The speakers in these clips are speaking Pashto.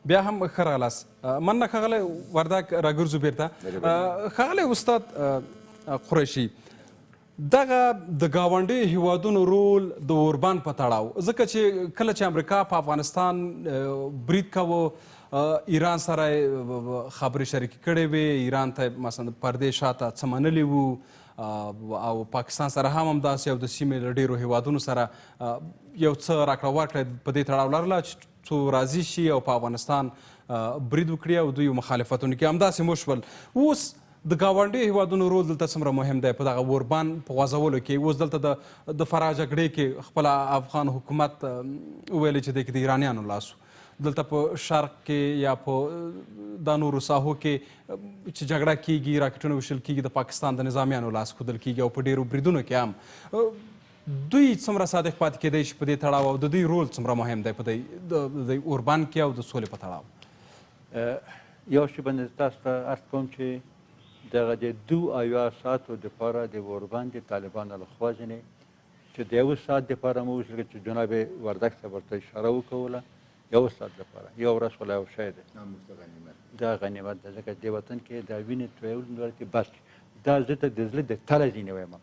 بیا هم ښه راغلاست. مننه ښاغلی وردګ، راګرځو بیرته. ښاغلی استاد قریشي، دغه د ګاونډیو هیوادونو رول د اوربند په تړاو، ځکه چې کله چې امریکا په افغانستان برید کاوه، ایران سره خبرې شریکې کړې وې، ایران ته مثلا پردې شاته څه منلي وو، او پاکستان سره هم همداسې، او د سیمې له ډېرو هیوادونو سره یو څه راکړه ورکړه په دې تړاو لرله چې څو راضي شي او په افغانستان برید وکړي او دوی مخالفتونه کوي. همداسې مو شول. اوس د ګاونډیو هیوادونو رول دلته څومره مهم دی په دغه اوربند په غوځولو کې؟ اوس دلته د فراه جګړې کې خپله افغان حکومت وویل چې دې کې د ایرانیانو لاس و. دلته په شرق کې یا په دا نورو ساحو کې چې جګړه کیږي، راکټونه ویشل کیږي، د پاکستان د نظامیانو لاس ښودل کیږي او په ډیرو بریدونو کې هم دوی څومره صادق پاتې کېدای شي په دې تړاو، او د دوی رول څومره مهم دی په دې اوربند کې او د سولې په تړاو؟ یو شی باندې تاسو ته عرض کوم چې دغه د 72 ساعتو دپاره د اوربند د طالبانو له خوا ځینې چې د یو ساعت دپاره مو وشول چې جناب وردګ صاحب ورته اشاره وکوله، یو ساعت لپاره یو ورځ خو لا یو شی دی، دا غنیمت دی، ځکه دې وطن کې دا وینې تویول نور کې بس دا زه ته د زړه د تله ځینې وایم،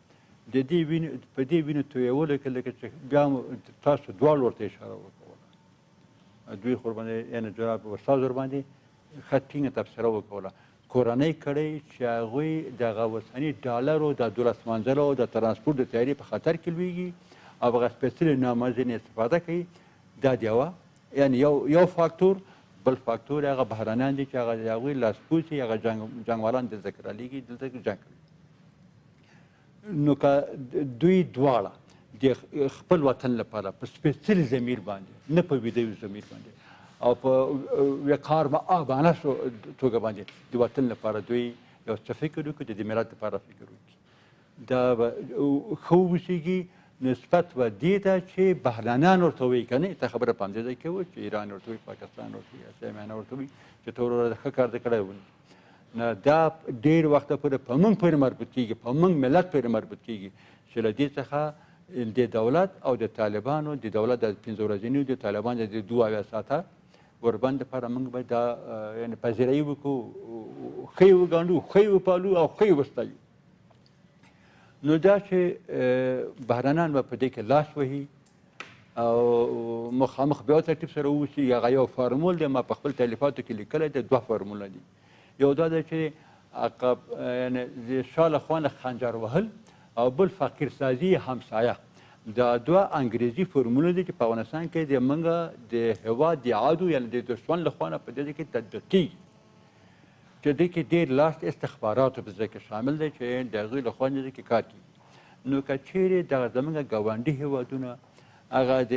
د دې وینې په دې وینې تویولو کې لکه چې بیا مو تاسو دواړو ورته اشاره وکوله، دوی خو ورباندې یعنې جناب استاد ورباندې ښه ټینګه تبصره وکوله. کورنۍ کړی چې هغوی دغه اوسني ډالرو د دولس منزلو د ترانسپورت د تیارې په خطر کې لویږي او هغه سپېڅلې نامه ځینې استفاده کوي. دا د یوه یعنې یو فاکتور، بل فاکتور هغه بهرنیان دي چې هغه د هغوی لاسپوڅي هغه جنګوالان دلته کې رالیږي، دلته کې جنګ کوي. نو که دوی دواړه د خپل وطن لپاره په سپېڅلي ضمیر باندې، نه په ویده ضمیر باندې او په وقار مآبانه توګه باندې د وطن لپاره دوی یو څه فکر وکړي، د دې ملت لپاره فکر وکړي، دا به ښه واوسېږي نسبت و دې ته چې بهرنیان ورته وایي که نه. ته خبره په همدې ځای کې وه چې ایران ورته وایي، پاکستان ورته وایي، اسیا میانه ورته وایي چې ته وروره ښه کار دې کړی ونیسي. نه، دا ډېر وخته پورې په موږ پورې مربوط کېږي، په موږ ملت پورې مربوط کېږي چې له دې څخه د دولت او د طالبانو د دولت د 5 ورځنیو د طالبانو د 72 ساعته اوربند لپاره موږ باید دا یعنې پذیرایي وکړو، ښه یې وګڼو، ښه یې وپالو او ښه یې وستایو. نو دا چې بهرنیان به په دې کې لاس وهي او مخامخ بیا ترتیب سره واوسي، هغه یو فارمول دی، ما په خپل تالیفاتو کې لیکلی دی، دوه فارمولونه دي. یو دا دی چې عقب یعنې د شا له خوا نه خنجر وهل او بل فقیر سازي همسایه، دا دوه انګریزي فارمولونه دي چې په افغانستان کې د موږ د هېواد د عادو یعنې د دښمن له خوا نه په دې کې تطبیق کېږي، چې دې کې ډېر لاس استخباراتو په ځای کې شامل دی چې د هغوی له خوا نه دې کې کار کېږي. نو که چیرې دغه زموږ ګاونډي هېوادونه هغه د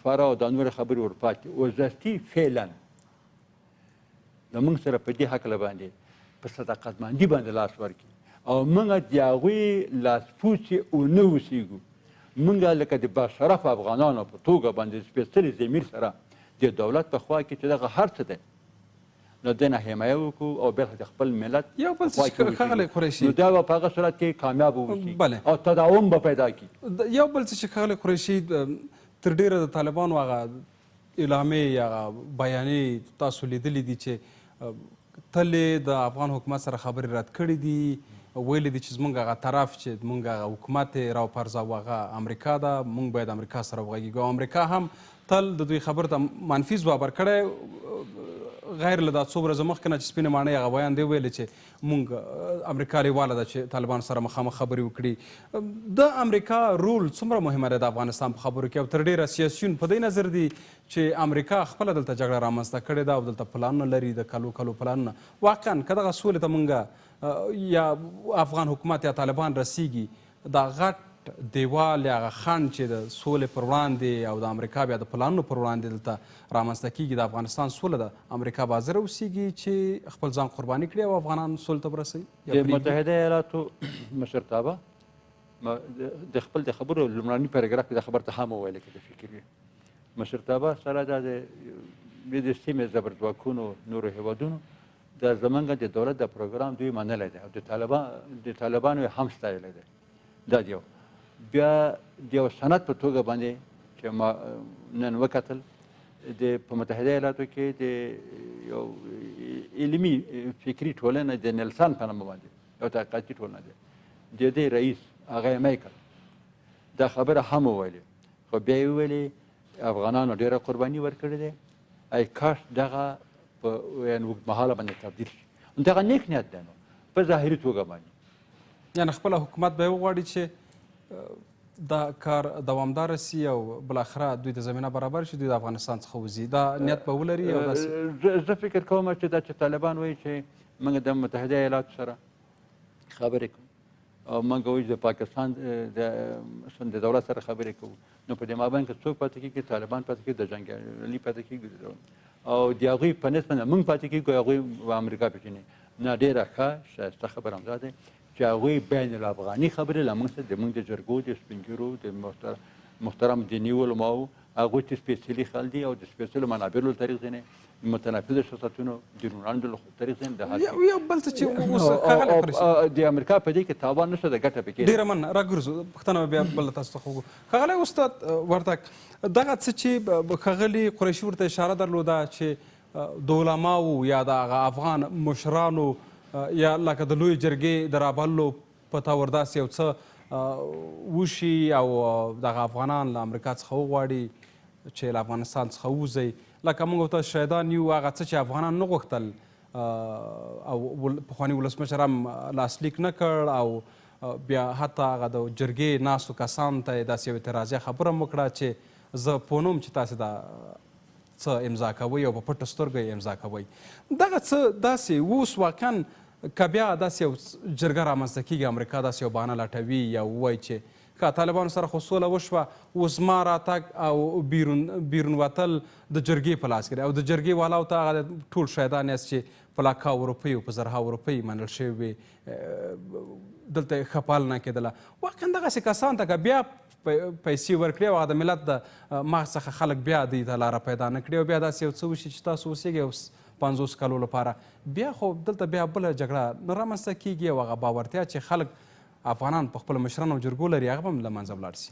فراه او دا نورې خبرې ورپاتې اوزستي فعلا له موږ سره په دې هکله باندې په صداقتمندي باندې لاس ورکړي او موږ د هغوی لاسپوڅي ونه اوسېږو، موږ لکه د باشرف افغانانو په توګه باندې سپېڅلي ضمیر سره د دولت په خوا کې چې دغه هر څه دی نو دې نه حمایه وکړو او بیا د خپل ملت یو بل څه چې ښاغلی قریشي، نو دا به په هغه صورت کې کامیاب واوسي او تداوم به پیدا کړي. یو بل څه چې ښاغلی قریشي، تر ډېره د طالبانو هغه اعلامیې یا بیانیې تاسو لیدلې دي چې تل یې د افغان حکومت سره خبرې رد کړې دي، ویلي دي چې زمونږ هغه طرف چې مونږ هغه حکومت یې راوپرځاوه هغه امریکا ده، مونږ باید امریکا سره وغږېږو. او امریکا هم تل د دوی خبرو ته منفي ځواب ورکړی، غیر له دا څو ورځې مخکې نه چې سپینې ماڼۍ هغه ویاند ویلي چې مونږ امریکا لیواله ده چې طالبان سره مخامخ خبرې وکړي. د امریکا رول څومره مهمه دی د افغانستان په خبرو کې؟ او تر ډېره سیاسیون په دې نظر دي چې امریکا خپله دلته جګړه رامنځته کړې ده او دلته پلانونه لري، د کلو کلو پلانونه. واقعا که دغه سولې ته مونږ یا افغان حکومت یا طالبان رسیږي، دا غټ دیوال یا هغه خنډ چې د سولې پر وړاندې او د امریکا بیا د پلانونو پر وړاندې دلته رامنځته کیږي، د افغانستان سوله ده، امریکا به حاضره اوسیږي چې خپل ځان قرباني کړي او افغانان سولې ته ورسوي؟ د متحده ایالاتو مشرتابه د خپل د خبرو لومړني پاراګراف کې دا خبر ته هم وویل که د فکر وي. مشرتابه سره دا د سیمې زبرځواکونو نورو هېوادونو دا زمونږ د دولت د پروګرام دوی منلی دی او د طالبانو یې هم ستایلی دی. دا دی یو بیا د یو سند په توګه باندې چې ما نن وکتل، د په متحده ایالاتو کې د یو علمي فکري ټولنه د نیلسن په نامه باندې یو تحقیقاتي ټولنه ده، د دې رئیس هغه مایکل دا خبره هم وویلې، خو بیا یې وویلې افغانانو ډېره قرباني ورکړې ده، ای کاش دغه په یعنې اوږدمهاله باندې تبدیل شي. دغه نیک نیت دی، نو په ظاهري توګه باندې یعنې خپله حکومت به یې وغواړي چې دا کار دوامدار سي او بالاخره دوی ته زمینه برابر شي، دوی د افغانستان څخه وځي، دا نیت به ولري؟ او داسې زه فکر کوم چې دا چې طالبان وایي چې موږ د متحده ایالاتو سره خبرې کوو او موږ وایو چې د پاکستان د دولت سره خبرې کوو، نو په دې مابین کې څوک پاتې کېږي؟ طالبان پاتې کېږي، د جنګیالي پاتې کېږي او د هغوی په نسبت موږ پاتې کېږو، هغوی امریکا پېژني. نه، ډېره ښه ښایسته خبره همدا دی چې هغوی بین الافغاني خبرې له موږ سره د موږ د جرګو، د سپینږیرو، د محترم دیني علماو، هغوی چې سپېڅلي خلک دي او د سپېڅلو منابرو له طریق ځینې متنفذو شخصیتونو د روڼاندو له طریق ځینې د هر یو بل څه چې اوس ښاغلی قریشي د امریکا په دې کې تاوان نشته، د ګټه پکې ډېره مننه. راګرځو پوښتنه به بیا بل تاسو ته وکړو. ښاغلی استاد وردګ، دغه څه چې ښاغلي قریشي ورته اشاره درلوده چې د علماو یا د هغه افغان مشرانو یا لکه د لویې جرګې د رابللو په تور داسې یو څه وشي او دغه افغانان له امریکا څخه وغواړي چې له افغانستان څخه ووځئ، لکه موږ ته شاهدان یو هغه څه چې افغانان نه غوښتل او پخواني ولسمشر هم لاسلیک نه کړ او بیا حتی هغه د جرګې ناستو کسانو ته یې داسې یو اعتراضیه خبره هم وکړه چې زه پوه نه وم چې تاسې دا څه امضا کوئ او په پټو سترګو یې امضا کوئ. دغه څه داسې اوس واقعا که بیا داسې یو جرګه رامنځته کېږي، امریکا داسې یو بهانه لټوي یا ووایي چې که طالبانو سره خو سوله وشوه، اوس زما راتګ او بیرون وتل د جرګې په لاس کې دی او د جرګې والاو ته هغه ټول شاهدان یاست چې په لاکاو روپیو، په زرهاو روپۍ منل شوې وې، دلته یې ښه پالنه کېدله. واقعا دغسې کسان ته که بیا پیسې ورکړي او هغه د ملت د مغز څخه خلک بیا دوی ته لاره پیدا نه کړي او بیا داسې یو څه وشي چې تاسو اوسېږئ اوس 50 کلو لپاره، بیا خو دلته بیا بله جګړه نه رامنځته کېږي او هغه باورتیا چې خلک افغانان په خپلو مشرانو او جرګو لري هغه به هم له منځه ولاړ سي.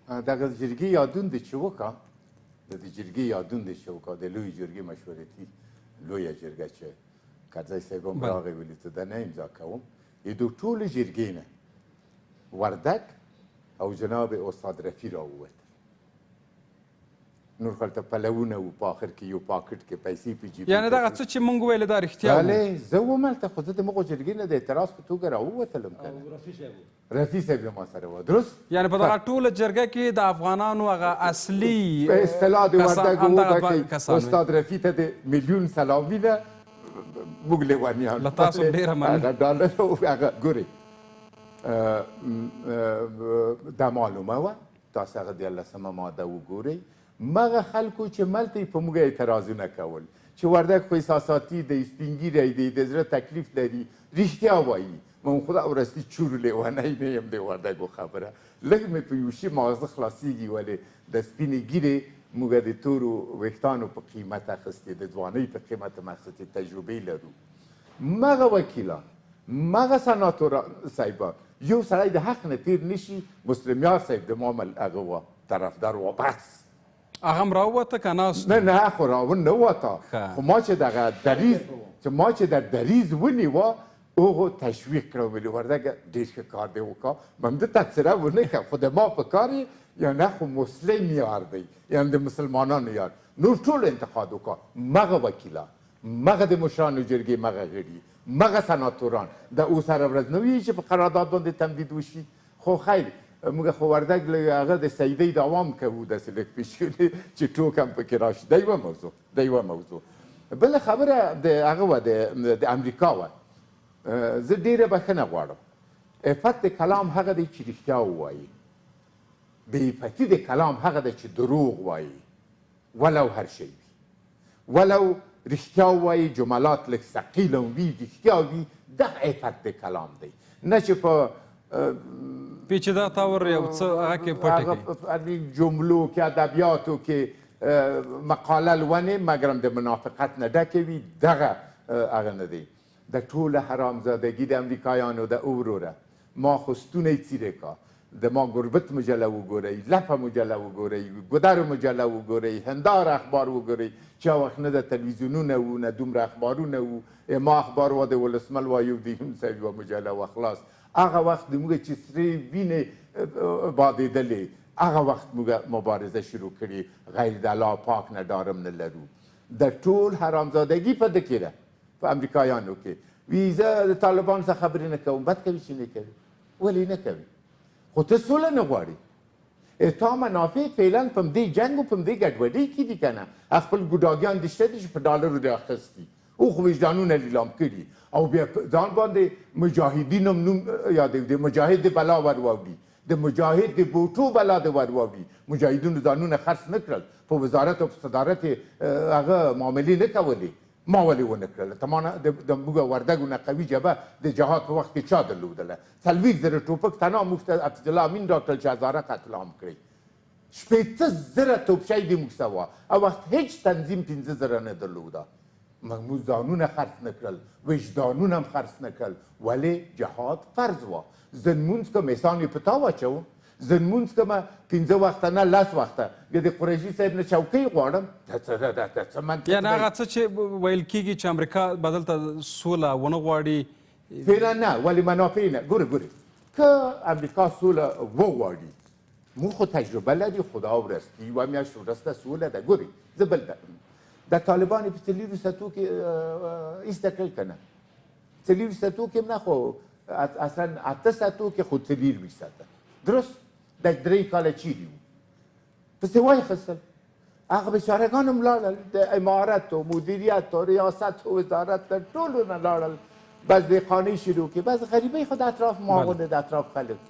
دغه جرګې یادون دی چې وکړه، د دې جرګې یادون دی چې وکړه، د لویې جرګې مشورتي لویه جرګه چې کرزی صاحب هم راغی ویلي ته دا نه امضا کوم، د ټولو جرګې نه وردګ او جناب استاد رفیع راووتل. نور خلته پلوونه وو، په آخر کې یو پاکټ کې پیسې په جیب. یعنې دغه څه چې مونږ ویل دا رښتیا وو؟ بله، زه وم هلته، خو زه د مغو جرګې نه د اعتراض په توګه راووتلم که نه. رفیع صاحب له ما سره و، درست؟ یعنې په دغه ټوله جرګه کې د افغانانو هغه اصلي په اصطلاح د وردګو وبخښئ، کسان وي. استاد رفیع ته د میلیون سلامي ده، موږ لیونیان له تاسو ډېره مننه. هغه ډالر او هغه ګورئ دا معلومه وه، تاسو هغه 13مه ماده وګورئ. مغه خلکو چې ملته یې په موږ اعتراضونه کول چې وردګ خو احساساتي دی، سپین ږیری دی، د زړه تکلیف لري، رښتیا وایي. من خدا ورستي چور لیونی نه یم د وردګو خبره لږ مې په یو شي ماغزه خلاصېږي، ولې د سپینې ږیرې موږ د تورو ویښتانو په قیمت اخیستې، د ځوانۍ په قیمت هم اخیستې، تجربې لرو. مغه وکیلان، مغه سناتوران صاحبان، یو سړی د حق نه تیر نشي. مسلمیار صاحب د ما هغه وه طرفدار وه، بس هغه هم راووته که ناست؟ نه نه، خو راونه وته، خو ما چې دغه دریځ چې ما چې د دریځ ونیوه هغو تشویق کړم، ویلي وردګه ډېر ښه کار دی وکړه. ما ده تبصره ونه کړه، خو د ما په کار یې یا نه خو مسلم یار دی، یعنې د مسلمانانو یار. نور ټول انتقاد وکړه، مغه وکیلان، مغه د مشرانو جرګې مغه غړي، مغه سناتوران، د اوس هره ورځ نه وي چې په قرارداد باندې تمدید وشي. خو خیر، موږ خو وردګ له هغه د سیدۍ دوام کوو، داسې لږ پېښې چې ټوک هم پکې راشي. دا یوه موضوع، دا یوه موضوع. بله خبره د هغه وه، د امریکا وه. زه ډېره بښنه غواړم. عفت د کلام هغه دی چې رښتیا ووایي، بې عفتي د کلام هغه دی چې دروغ وایي، ولو هر شی وي، ولو رښتیا ووایي، جملات لږ ثقیل هم وي، رښتیا وي، دغه عفت د کلام دی، نه چې په پیچیده طور یو څه هغه کې پټې کړي. جملو کې، ادبیاتو کې مقاله لونې، مګرم د منافقت نه ډکې وي، دغه هغه نه دی. د ټوله حرامزادګي د امریکایانو د وروره ما خو ستونی څیرې کا. د ما ګربت مجله وګورئ، لپه مجله وګورئ، ګودر مجله وګورئ، هندار اخبار وګورئ، چې هغه وخت نه د تلویزیونونه وو، نه دومره اخبارونه وو. ما اخبار وه، د ولسمل وه، یو د یون صاحب یوه مجله وه، خلاص. هغه وخت د موږ چې سرې وینې بادېدلې، هغه وخت موږ مبارزه شروع کړې. غیر د الله پاک نه ډارم نه لرو. د ټول حرامزادګي په ده کې ده، په امریکایانو کې. وی زه د طالبانو سره خبرې نه کوم، بد کوي چې نه کوي، ولې نه کوي؟ خو ته سوله نه غواړي، تا منافع فعلا په همدې جنګ او په همدې ګډوډۍ کې دي که نه؟ خپل ګوډاګیان دې شته دي چې په ډالرو دې اخیستي، او خو وجدانونه لیلام کړي، او بیا ځان باندې مجاهدین هم نوم یادوي. د مجاهد د بلا ور واوړي، د مجاهد د بوټو بلا د ور واوړي. مجاهدینو ځانونه خرڅ نه کړل، په وزارت او په صدارت یې هغه معاملې نه کولې. ما ولې ونه کړله؟ ته ما نه د موږ وردګو نه قوي جبهه د جهاد په وخت کې چا درلودله؟ 40 زره ټوپک تنها موږ ته حفیظ الله امین راکړل چې هزاره قتل عام کړئ. 60 زره توپچی دې موږ سره وه، او وخت هیڅ تنظیم 5 زره نه درلوده. موږ ځانونه خرڅ نه کړل، وجدانونه هم خرڅ نه کړل. ولې؟ جهاد فرض وه. زه لمونځ کوم، احسان یې په تا واچوم. زه لمونځ کوم 5 وخته نه 10 وخته، بیا د قریشي صاحب نه چوکۍ غواړم. دا څه منطق یعنې هغه څه چې ویل کېږي چې امریکا به دلته سوله ونه غواړي، فعلا نه، ولې منافع نه. ګوره ګوره، که امریکا سوله وغواړي، موږ خو تجربه لري، خدا ورستي یوه میاشت وروسته سوله ده. ګورې زه بل د طالبانو په 24 ساعتو کې ایسته کړل که نه؟ 24 ساعتو کې هم نه، خو اصلا 8 ساعتو کې خو 24 ساعته درست د 3 کاله چیرې وو پسې وایخیستل. هغه بیچارهګان هم لاړل، د امارت و مدیریت و ریاست و وزارت د ټولو نه لاړل. بس د قانع شروع کې، بس غریبۍ خو د اطراف ما غوندې د اطراف خلک.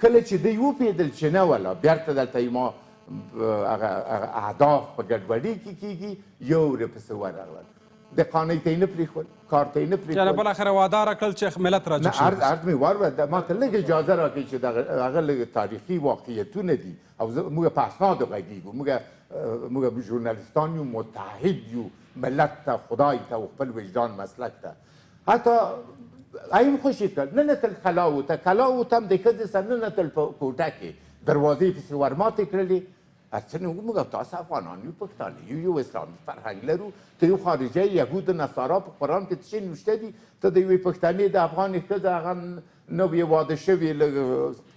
کله چې دوی وپوهېدل چې نه ولا بیرته دلته ما هغه اهداف په ګډوډۍ کې کېږي، یو ورې پسې ورغلل. د قانع ته یې نه پرېښول، کار ته یې نه پرېښول. یعنې بالاخره وعده راکړل چې ملت راجګ شي. نه، عرض مې وروړ، ما ته لږ اجازه راکړئ چې هغه لږ تاریخي واقعیتونه دي، او موږ په اسنادو غږېږو. موږ ژورنالیستان یو، متحد یو ملت ته، خدای ته او خپل وجدان مسلک ته. حتی ایم خوشې کړ، نه نتل کلاو ته، کلاو ته هم د ښځې سره نه نتل په کوټه کې، دروازې پسې ورماتې کړلې. هر څه نه، موږ تاسو افغانان یو، پښتانه یو، یو اسلامي فرهنګ لرو. ته یو خارجی یهود نصارا په قرآن کې څه شی نوشته دي؟ ته د یوې پښتنې د افغانې ښځه هغه نوې واده شوې، لږ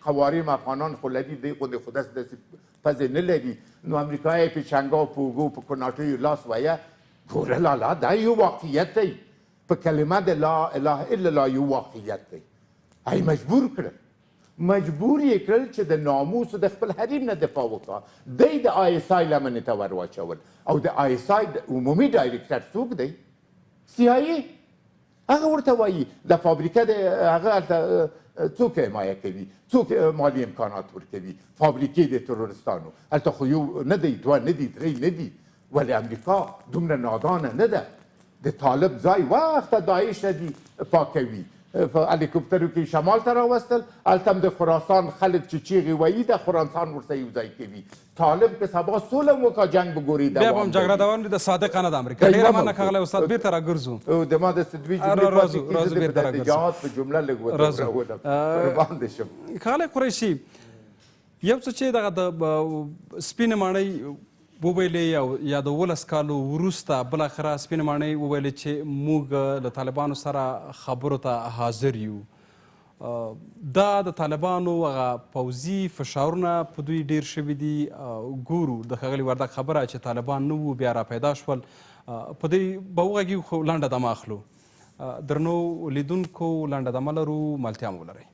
قواریم افغانان خو لري، دی غوندې خو داسې داسې پزې نه لري. نو امریکایي په چنګاو په اوږو په کوناټیو لاس ویه. ګوره لالا، دا یو واقعیت دی، په کلمه د لا اله الا الله یو واقعیت دی. ای مجبور کړل، مجبور یې کړل چې د ناموس د خپل حریم نه دفاع وکړه. دی د آی اس آی لمنې ته ور واچول، او د آی اس آی عمومي ډایرکټر څوک دی؟ سي آی ای. هغه ورته وایي د فابریکه د هغه هلته څوک حمایه کوي، څوک مالي امکانات ورکوي؟ فابریکې د تروریستانو هلته خو یو نه دی، دوه نه دي، درې نه دي. ولې امریکا دومره نادانه نه ده. د طالب ځای وخته داعش نه دي پاکوي، په هلیکوپترو کې شمال ته راوستل، هلته هم د خراسان خلک چې چیغې وهي د خراسان ورسره یو ځای کوي. طالب که سبا سوله وکړه، جنګ به ګوري بیا به هم جګړه دوام وي، د صادقانه د امریکا. ډېره مننه ښاغلی استاد، بېرته راګرځو. د ما داسې دوې جملې پاتې کېږي، زه د جهاد په جمله لږ ودرولم، قربان دې شم. ښاغلی قریشي، یو څه چې دغه د سپینې ماڼۍ وویلې او یا د 17 کالو وروسته بالاخره سپینې ماڼۍ وویلې چې موږ له طالبانو سره خبرو ته حاضر یو. دا د طالبانو هغه پوځي فشارونه په دوی ډېر شوي دي. ګورو د ښاغلي وردګ خبره چې طالبان نه وو بیا را پیدا شول، په دې به وغږېږو، خو لنډه دمه اخلو. درنو لیدونکو لنډه دمه لرو، ملتیا مو ولرئ.